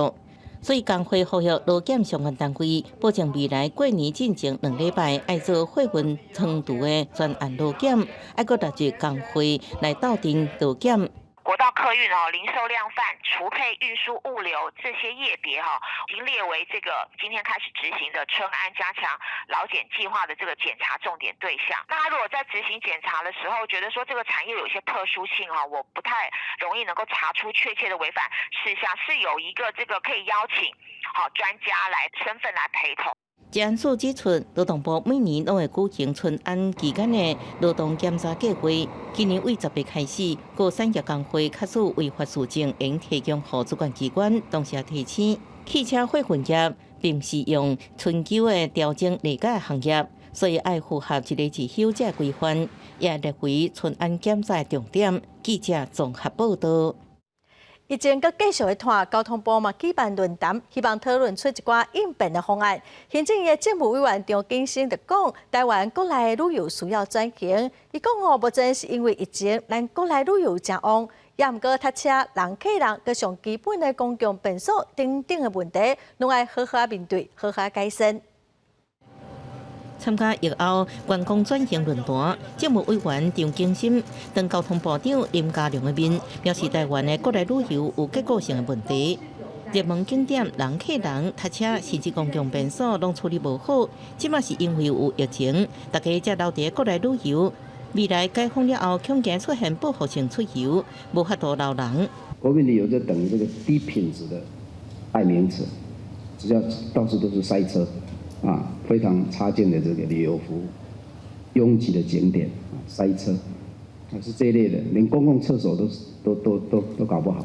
所以工會呼籲勞檢相關單位，保證未來過年進前2禮拜愛做貨運倉儲的專案勞檢，愛閣納入工會來鬥陣勞檢。國道客運哦，零售量販、儲配運輸物流這些業別哈，已經列為這個今天開始執行的春安加強勞檢計劃的這個檢查重點對象。那他如果在執行檢查的時候，覺得說這個產業有一些特殊性哈，我不太容易能夠查出確切的違反事項，是有一個這個可以邀請好專家來身份來陪同。職安署指出，勞動部每年攏會舉行春安期間的勞動檢查計劃。今年為10月開始，各產業工會確實違法事證，應提供予主管機關。同時提醒，汽車貨運業並毋是用春秋的調整理解行業，所以愛符合一日一休這個規範，也列為春安檢查重點。記者綜合報道。疫情閣繼續咧拖，交通部嘛舉辦論壇，希望討論出一寡應變的方案。行政院的政務委員張景生就講，台灣國內旅遊需要轉型。伊講哦，目前是因為疫情，咱國內旅遊誠旺，也毋過塞車、人客人，佮上基本的公共便所等等的問題，攏愛好好面對，好好改善。參加疫後觀光轉型論壇，政務委員張景生當交通部長林佳龍的面，表示台灣的國內旅遊有結構性的問題，熱門景點人客人塞車，甚至公共便所攏處理無好。這馬是因為有疫情，大家才留佇國內旅遊。未來解封了後，恐驚出現報復性出遊，無法度留人。國民旅遊就等於這個低品質的代名詞，只要到處都是塞車。啊，非常差勁的這個旅遊服務，擁擠的景點，塞車，啊是這一類的，連公共廁所都都都都都搞不好。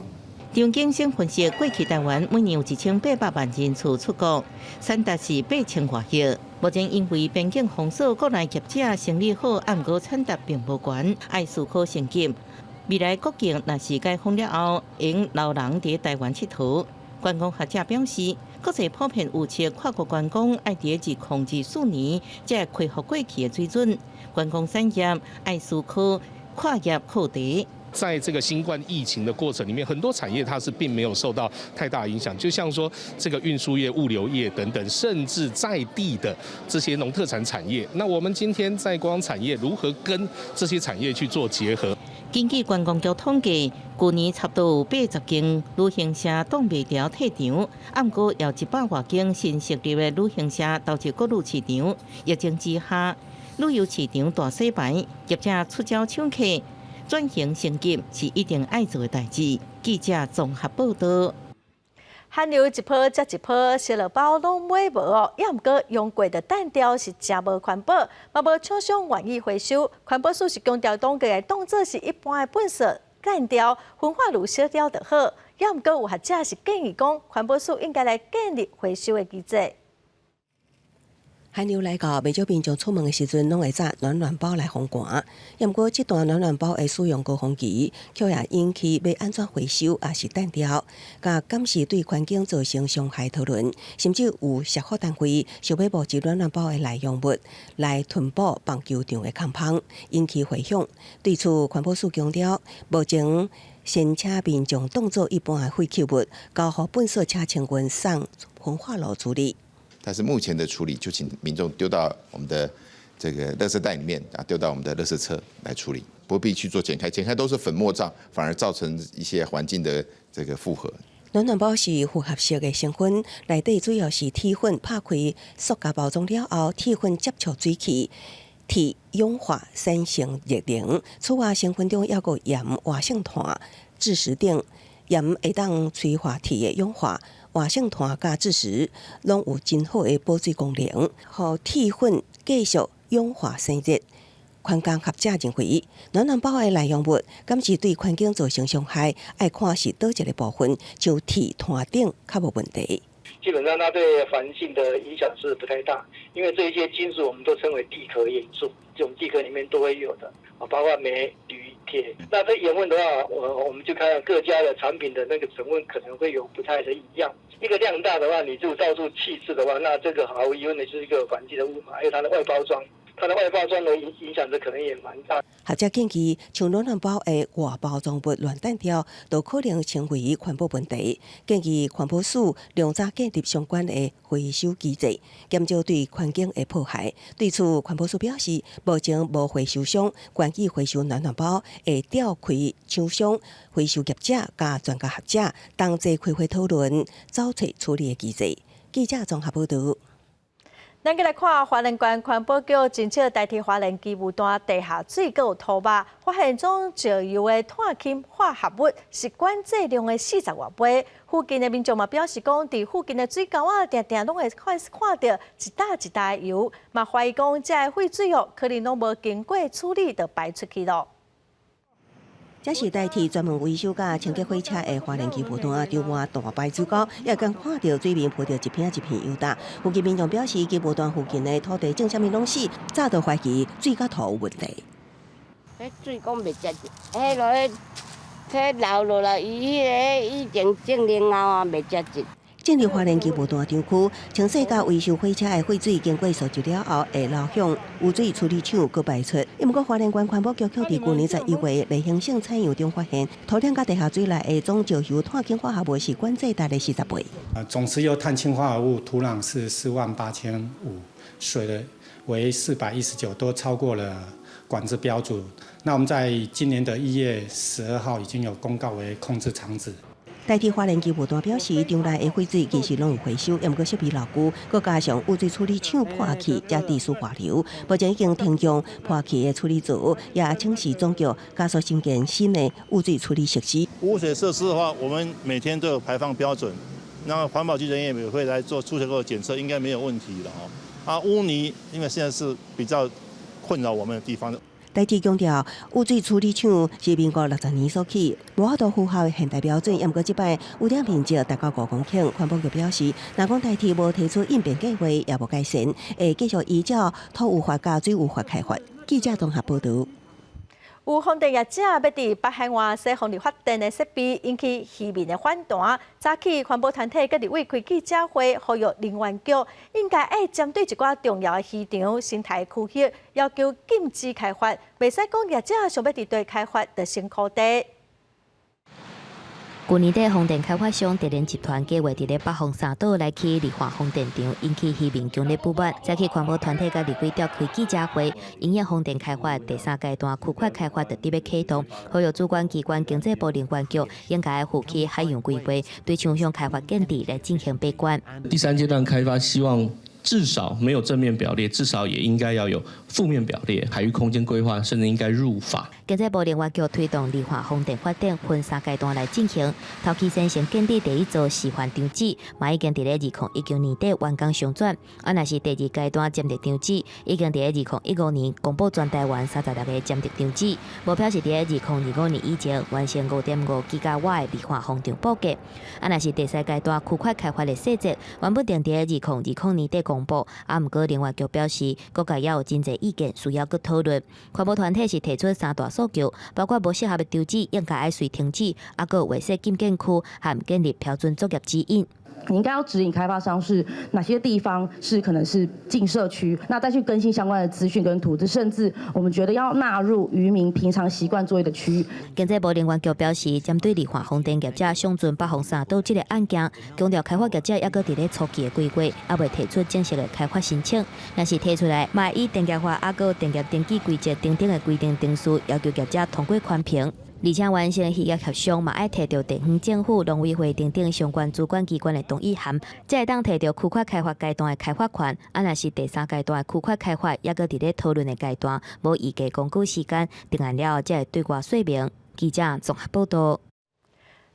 張景生分析，過去台灣每年有1800萬人次出國，產值是8000外億。目前因為邊境封鎖，國內業者生意好，毋過產值並無懸，愛思考升級。未來國境若是解封了後，會留人佇台灣𨑨迌。觀光學者表示，國際普遍預測跨國觀光愛佇2024年才會恢復過去的水準。觀光產業愛思考跨業課題。在這個新冠疫情的過程裡面，很多產業它是並沒有受到太大影響，就像說這個運輸業、物流業等等，甚至在地的這些農特產產業。那我們今天在觀光產業如何跟這些產業去做結合？根據觀光局統計，舊年差不多有80間旅行社擋袂牢退場，毋過有100外間新設立的旅行社投入國旅市場。疫情之下，旅遊市場大洗牌，業者出招搶客，轉型升級是一定愛做的代誌。記者綜合報道。寒流一波接一波，塑料包攏買無哦，也毋過用過的單調是誠無環保，嘛無廠商願意回收。環保署是強調，當局會當做是一般的糞埽乾掉，焚化爐燒掉就好。也毋過有學者是建議講，環保署應該來建立回收的機制。寒流來到，袂少民眾出門的時陣，攏會紮暖暖包來防寒。毋過，這段暖暖包的使用高峰期，卻也引起欲按怎回收，抑是擲掉，佮敢是對環境造成傷害討論，甚至有社福單位想欲募集暖暖包的內容物來囤補棒球場的空芳，引起迴響。對此，環保署強調，目前先請民眾當做一般的廢棄物，交予糞埽車清運送焚化爐處理。但是目前的處理，就請民眾丟到我們的這個垃圾袋裡面啊，丟到我們的垃圾車來處理，不必去做剪開，剪開都是粉末狀，反而造成一些環境的這個負荷。暖暖包是複合式的成分，內底主要是鐵粉拍開塑膠包裝了後，鐵粉接觸水氣，鐵氧化產生熱能。此外，成分中猶閣鹽、活性炭、蛭石等，鹽會當催化鐵的氧化，活性炭佮蛭石攏有真好的保水功能，予鐵粉繼續氧化生熱。環工學者認為，暖暖包的內容物敢是對環境造成傷害，愛看是佗一个部分，像鐵、炭等較無問題。基本上，它對環境的影響是不太大，因為這一些金屬我們都稱為地殼元素，這種地殼裡面都會有的，啊，包括鎂、鋁、鐵。那這鹽分的話，我們就看各家的產品的那個成分可能會有不太的一樣。一個量大的話，你就到處棄置的話，那這個毫無疑問的就是一個環境的污染，還有它的外包裝。它的外包裝的影響，這可能也蠻大。學者建議，像暖暖包的外包裝物亂擲掉，都可能成為環保問題。建議環保署量早建立相關的回收機制，減少對環境的破壞。對此，環保署表示，目前無回收商願意回收暖暖包，會調開廠商、回收業者佮專家學者同齊開會討論，找出處理的機制。記者綜合報導。咱閣來看花蓮縣環保局偵測台鐵花蓮機務段地下水閣有塗肉，發現總石油的碳氫化合物是管制量的40外倍。附近的民眾嘛表示講，佇附近的水溝仔，定定攏會看著一沓一沓的油，嘛懷疑講這个廢水哦，可能攏無經過處理就排出去囉。這是台鐵專門維修佮清潔火車的花蓮機務段，張外大排水溝，也會看著水面浮著一片一片油焦。附近民眾表示，機務段附近的土地種啥物攏死，早就懷疑水佮塗有問題。彼水講袂食，彼落彼流落來，伊彼个以前種蓮藕啊，袂食得。進入花蓮機務段廠區，清洗佮維修火車的廢水經過收集了後，會流向污水處理廠，閣排出。毋過花蓮縣環保局卻佇舊年11月例行性採樣中發現，土壤佮地下水內的總石油碳氫化合物是管制值的40倍。總石油碳氫化合物土壤是48,500，水的為419，都超過了管制標準。那我們在今年的1月12號已經有公告為控制廠址。台鐵花蓮機務段表示，場內的廢水其實攏有回收，毋過設備老舊，閣加上污水處理廠破去，才持續外流。目前已經停用破去的處理槽，也請示總局加速興建新的污水處理設施。污水設施的話，我們每天都有排放標準，那環保局人員也會來做出水口檢測，應該沒有問題的哦。啊，污泥因為現在是比較困擾我們的地方。台鐵強調，污水處理廠是民國60年所起，無法度符合現代標準。毋過這擺污點面積達到5公頃，環保局表示，若講台鐵無提出應變計劃，也無改善，會繼續依照土污法佮水污法開罰。記者綜合報導。有風電業者欲佇北海岸洗風力發電的設備，引起漁民的反彈。早起環保團體佮立委開記者會，呼籲能源局應該愛針對一寡重要的漁場生態區域，要求禁止開發，袂使講業者想欲佇佗開發就先箍地。舊年底，風電開發商德聯集團計劃佇咧北風三島來起離岸風電場，引起漁民強烈不滿。早起環保團體佮立委召開記者會，因應風電開發第三階段區塊開發就佇欲啟動，呼籲主管機關經濟部能源局應該負起海洋規劃，對廠商開發建置來進行把關。第三階段開發，希望至少沒有正面表列，至少也應該要有負面表列。海域空間規劃甚至應該入法。經濟部能源局推動離岸風電發展分三階段來進行，頭期先行建置第一座示範場址，嘛已經佇咧2019年底完工商轉。啊，若是第二階段潛力場址，已經佇咧2015年公布全台灣36個潛力場址，目標是佇咧2025年以前完成5.5吉瓦的離岸風場布局。啊，若是第三階段區塊開發的細節，原本定佇咧2020年底公布，啊，毋過能源局表示，各界也有真濟意見需要閣討論。環保團體是提出三大訴求，包括無適合的場址應該愛隨停止，啊，閣劃設禁建區和建立標準作業指引。你應該要指引開發商是哪些地方是可能是禁設區，那再去更新相關的資訊跟圖紙，甚至我們覺得要納入漁民平常習慣作業的區域。經濟部能源局表示，針對離岸風電業者上船北風三島這個案件，強調開發業者猶閣佇咧初期的規劃，猶未提出正式的開發申請。若是提出來，嘛會依電業法、猶閣電業登記規則等等的規定程序，要求業者通過環評。而且完成渔業協商嘛，愛提著地方政府、農委會等等相關主管機關的同意函，才會當提著區塊開發階段的開發權。啊，若是第三階段的區塊開發，猶閣佇咧討論的階段，無預計公告時間，定案了後才會對外說明。記者綜合報道。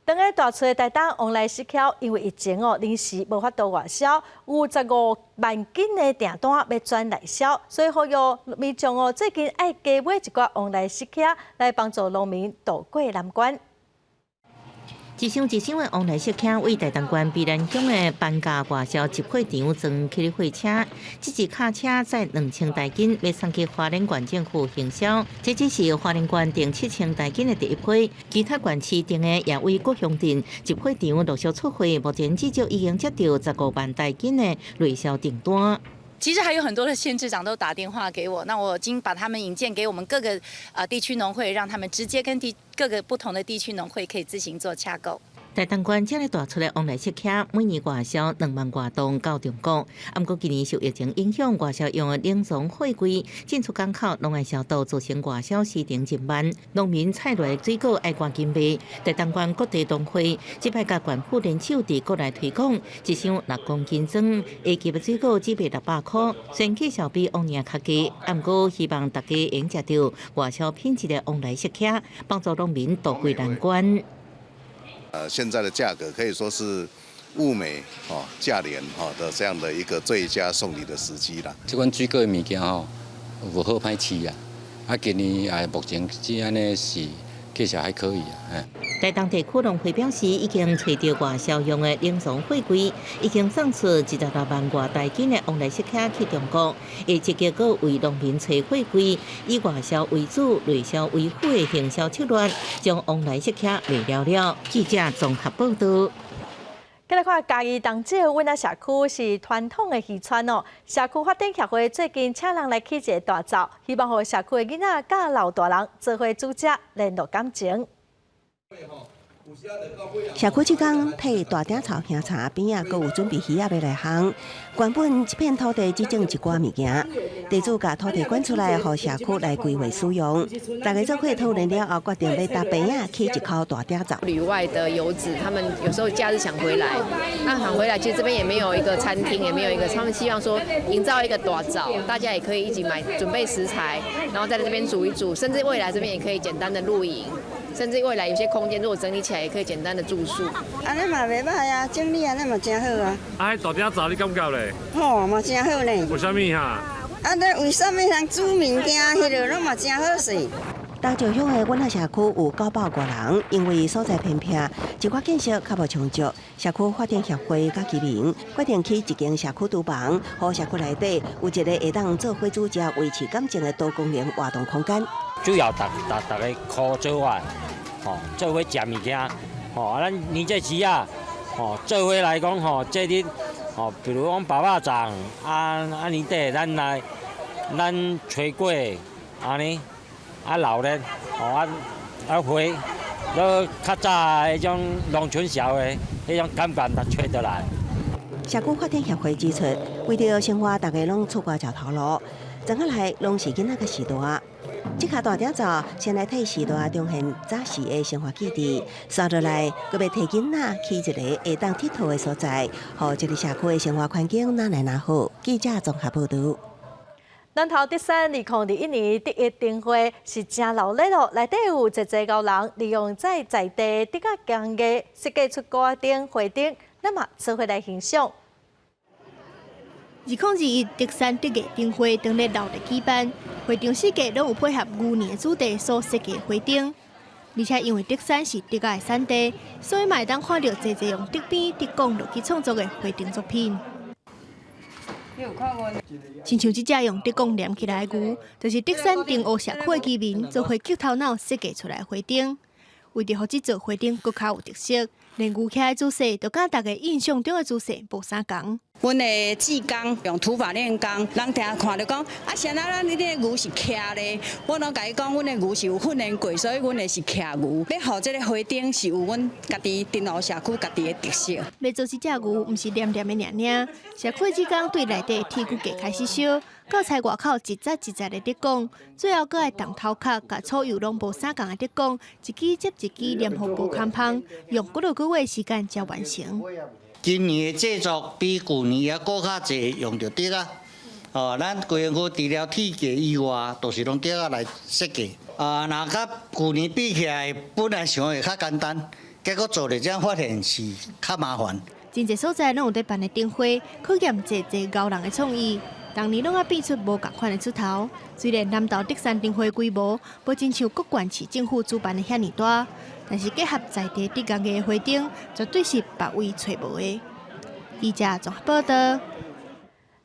當个大厝的台東旺來釋巧，因為疫情哦，臨時無法度外銷，有15萬斤的訂單欲轉內銷，所以呼籲民眾哦，最近愛加買一寡旺來釋巧，來幫助農民渡過難關。一箱一箱的旺來釋巧為台東縣卑南鄉的搬家外銷集貨場裝起貨車，這一卡車載2000台斤，欲送去花蓮縣政府行銷。這只是花蓮縣訂7000台斤的第一批，其他縣市訂的也為各鄉鎮集貨場陸續出貨，目前至少已經接到15萬台斤的內銷訂單。其實還有很多的縣市長都打電話給我，那我已經把他們引薦給我們各個地區農會，讓他們直接跟各個不同的地區農會可以自行做洽購。台東縣這个大出的旺來釋巧，每年外銷2萬外噸到中國。毋過今年受疫情影響，外銷用的冷藏貨櫃進出港口攏愛消毒，造成外銷時程真慢。農民採來的水果愛趕緊賣。台東縣各地農會這擺佮縣府聯手佇國內推廣，一箱6公斤裝，下級的水果只賣600箍，雖然價數比往年較低，毋過希望大家會食著外銷品質的旺來釋巧，幫助農民渡過難關。現在的價格可以說是物美哦價廉哈的這樣的一個最佳送禮的時機啦。這款水果的物件吼，無好歹飼啊，啊，今年啊目前這按呢是價錢還可以啊。台東地區農會表示，已經揣著外銷用的冷藏貨櫃，已經送出26萬外台斤的旺來釋巧去中國，會積極閣為農民揣貨櫃，以外銷為主、內銷為輔的行銷策略，將旺來釋巧賣了了。記者綜合報道。繼來看嘉義東石阮仔社區是傳統的漁村哦。社區發展協會最近請人來起一个大灶，希望予社區的囡仔佮老大人做伙煮食，聯絡感情。社區這工替大鼎灶香茶邊仔，閣有準備魚仔欲來烘。原本這片土地只種一寡物件，地主共土地捐出來，予社區來規劃使用。大家做伙討論了後，決定欲搭邊仔起一口大鼎灶。旅外的遊子，他們有時候假日想回來，那想回來，其實這邊也沒有一個餐廳，也沒有一個，他們希望說營造一個大灶，大家也可以一起買準備食材，然後在這邊煮一煮，甚至未來這邊也可以簡單的露營。甚至未來有些空間，如果整理起來，也可以簡單的住宿。按呢嘛袂䆀啊，整理按呢嘛真好啊。啊，彼大鼎灶你感覺咧？吼，嘛真好呢。為啥物哈？啊，這為啥物人煮物件，彼个攏嘛真好勢。東石鄉的阮仔社區有900外人，因為所在偏僻，一寡建設較無充足。社區發展協會佮居民決定起一間社區廚房，予社區內底有一個會當做伙煮食、維持感情的多功能活動空間。主要逐逐逐家箍做伙，吼，做伙食物件，吼，啊，咱年節時啊，吼，做伙來講，吼，節日，吼，比如講包肉粽，啊啊年底咱來，咱炊粿，按呢，啊鬧熱，吼啊啊花，閣較早彼種農村社會彼種感覺，就揣倒來。社區發展協會指出，為著生活，逐家攏出外食頭路，轉過來攏是囡仔佮序大。這跤大鼎灶先來替序大重現早時的生活記憶，紲落來，閣欲替囡仔起一个會當𨑨迌的所在，予這个社區的生活環境愈來愈好。記者綜合報道。南投德山2021年竹藝燈會是真鬧熱咯，內底有濟濟𠢕人利用在在地竹仔工藝設計出鼓仔燈、花燈，咱嘛做伙來欣賞。2021德山竹藝燈會當咧鬧熱舉辦，會場四界攏有配合牛年的主題所設計花燈，而且因為德山是竹仔的產地，所以嘛會當看著濟濟用竹編、竹管落去創作的花燈作品。親像這隻用竹管連起來的牛，就是德山定湖社區的居民做伙激頭腦設計出來的花燈。為著予這座花燈閣較有特色，連牛騎的姿勢都佮大家印象中的姿勢無相仝。阮的志工用土法煉鋼，人定看著講，啊，啥人咱這个牛是徛咧？我攏共伊講，阮的牛是有訓練過，所以阮的是徛牛。欲予這个花燈是有阮家己鎮湖社區家己的特色。欲做這隻牛，毋是念念的爾爾，社區志工對內底鐵骨架開始燒，到菜外口一節一節的竹管，最後閣愛動頭殼，共左右攏無相仝的竹管，一支接一支黏予無崁芳，用幾落個月時間才完成。今年的製作比舊年也閣較濟用著竹仔。哦，咱規園區除了鐵架以外，都是攏竹仔來設計。啊，若佮舊年比起來，本來想會較簡單，結果做咧才發現是較麻煩。真濟所在攏有佇辦的燈會，考驗濟濟牛人的創意。逐年攏愛變出無仝款的出頭。雖然南投竹山燈會規模無親像各縣市政府主辦的遐爾大，但是結合在地竹工藝的花燈，絕對是別位揣無的。記者綜合報導。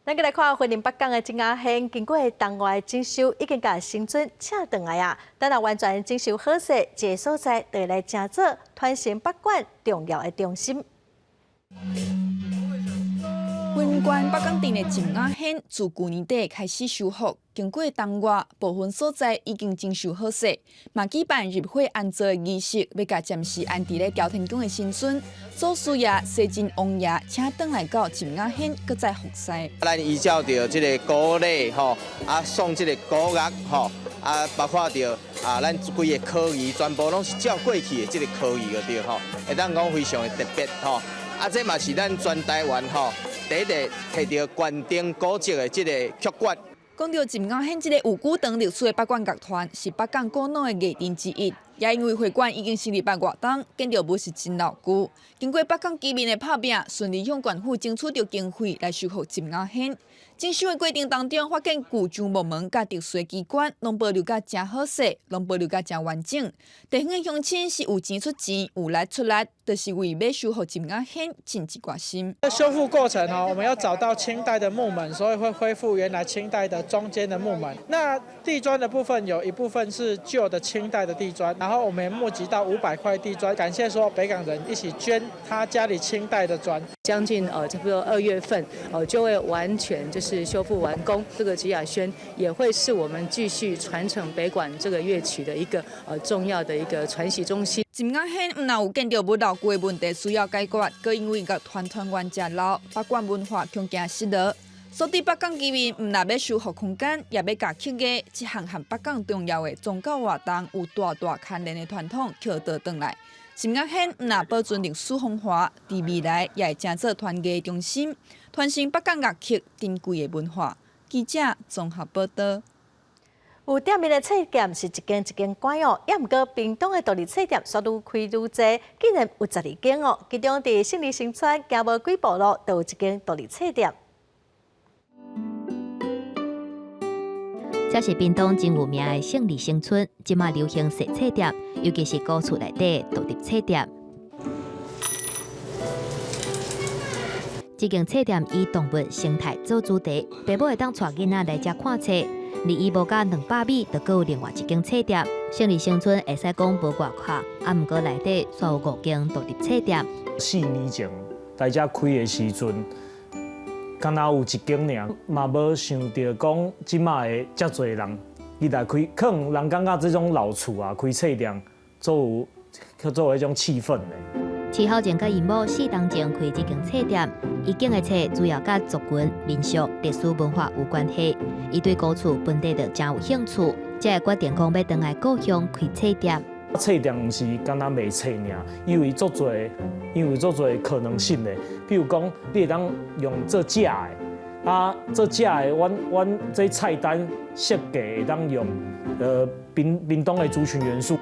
咱閣來看雲林北港的鄭仔軒，經過冬外整修，已經共新尊請轉來啊！等若完全整修好勢，這个所在就會來成做傳承北管重要的中心。雲縣北港鎮的鄭仔軒自舊年底開始修復，經過冬外，部分所在已經整修好勢，嘛舉辦入伙安座的儀式，欲共暫時安置咧朝天宮的神尊祖師爺、西晉王爺請轉來到鄭仔軒，閣再服侍。咱依照著這个古禮吼，啊送這个鼓樂吼，啊包括著啊咱規个科儀全部攏是照過去的這个科儀就對吼，會當講非常的特別吼。啊，這嘛是咱全台灣吼第一個提著縣定古蹟的這个曲館。講著鄭仔軒這个有久長歷史的北管樂團，是北港古老的藝陣之一。也因為會館已經成立百外冬，建築物是真老舊。經過北港居民的拍拚，順利向縣府爭取著經費來修復鄭仔軒。整修的過程當中，發現舊樟木門佮特殊的機關，攏保留甲誠好勢，攏保留甲誠完整。地方的鄉親是有錢出錢，有力出力，就是為欲修復鄭仔軒盡一寡心。修復過程哦，我們要找到清代的木門，所以會恢復原來清代的中間的木門。那地磚的部分有一部分是舊的清代的地磚，然後我們募集到500塊地磚，感謝說北港人一起捐他家裡清代的磚。將近差不多2月份就會完全就是修復完工。這個吉雅軒也會是我們繼續傳承北管這個樂曲的一個重要的一個傳習中心。鄭仔軒毋但有建築物老舊的問題需要解決，閣因為樂團團員誠老，北管文化恐驚失落。所以北港居民毋但欲修復空間，也欲共曲藝這項和北港重要的宗教活動有大大牽連的傳統抾倒轉來。鄭仔軒毋但保存歷史風華，佇未來也會成做傳藝中心，傳承北港樂曲珍貴的文化。記者綜合報導。有店面的冊店是一間一間關哦，也毋過屏東的獨立冊店煞愈開愈濟，竟然有12間哦。其中佇勝利新村行無幾步路，就有一間獨立冊店。這是屏東真有名的勝利新村，這馬流行踅冊店，尤其是古厝內底獨立冊店。這間冊店以動物生態做主題，爸母會當帶囡仔來遮看冊。離伊無到200米，就閣有另外一間冊店。勝利新村會使講無偌闊，啊，毋過內底煞有五間獨立冊店。 4年前來遮開的時陣，敢若有一間爾，嘛無想著講這馬會遮濟人入來開，可能人感覺這種老厝啊，開冊店做有叫做彼種氣氛的。池孝前佮𪜶某4冬前開這間冊店，伊揀的冊主要佮族群、民俗、歷史文化有關係。伊對古厝本地就誠有興趣，才會決定講欲轉來故鄉開冊店。冊店毋是干焦賣冊爾，伊有足濟，伊有足濟可能性的。比如講，你會當用做食的，啊，做食的，阮這菜單設計會當用，屏東的族群元素。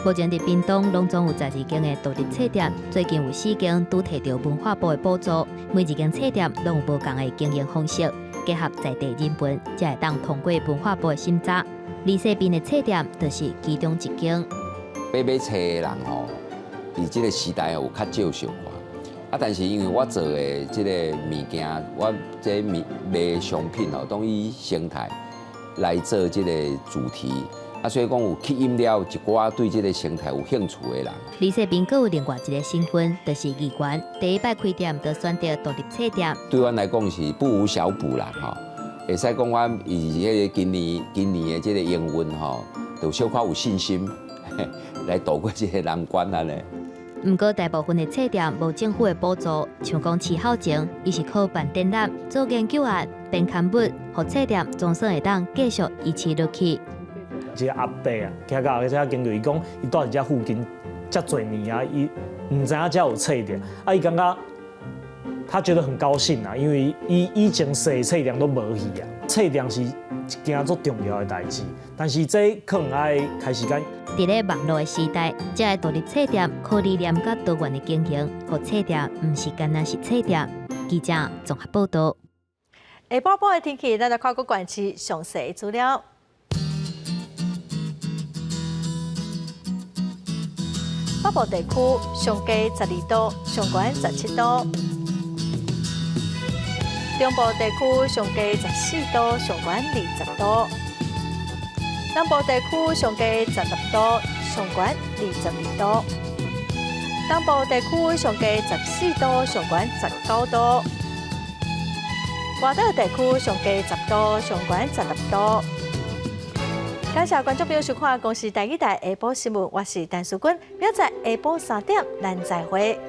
目前佇屏東攏總有12間的獨立冊店，最近有4間拄提著文化部的補助，每一間冊店攏有無仝的經營方式，結合在地人文，才會當通過文化部的審查。李世斌的冊店就是其中一間。買買冊的人吼，佇這个時代有較少小可，啊，但是因為我做的這个物件，我這物賣商品吼，攏以生態來做這个主題。啊，所以講有吸引了一寡對這个生態有興趣的人。李世民閣有另外一个身份，就是議員。第一擺開店就選擇獨立冊店。對阮來講是不無小補啦，吼。會使講阮以彼个今年的這个營運吼，就小可有信心來渡過這个難關啊咧。毋過大部分的冊店無政府的補助，像講飼口前，伊是靠辦展覽、做研究案、編刊物，予冊店總算會當繼續維持落去。一个阿伯啊，行到遮經過，伊講伊蹛佇遮附近遮濟年啊，伊毋知影遮有冊店，啊，伊感覺他覺得很高興啊，因為伊以前細的冊店都無去啊。冊店是一件足重要的代誌，但是這可能愛開時間。佇咧網路的時代，這个獨立冊店靠理念佮多元的經營，予冊店毋是干焦是冊店。記者綜合報導。下晡晡的天氣，咱來看各縣市詳細資料。北部地區上低12度，上懸17度；中部地區上低14度，上懸20度；南部地區上低16度，上懸22度；東部地區上低14度，上懸19度；外島地區上低10度，上懸16度。感謝觀眾朋友收看《公視台語台》下晡新聞，我是陳淑君，明仔載下晡3點，咱再會。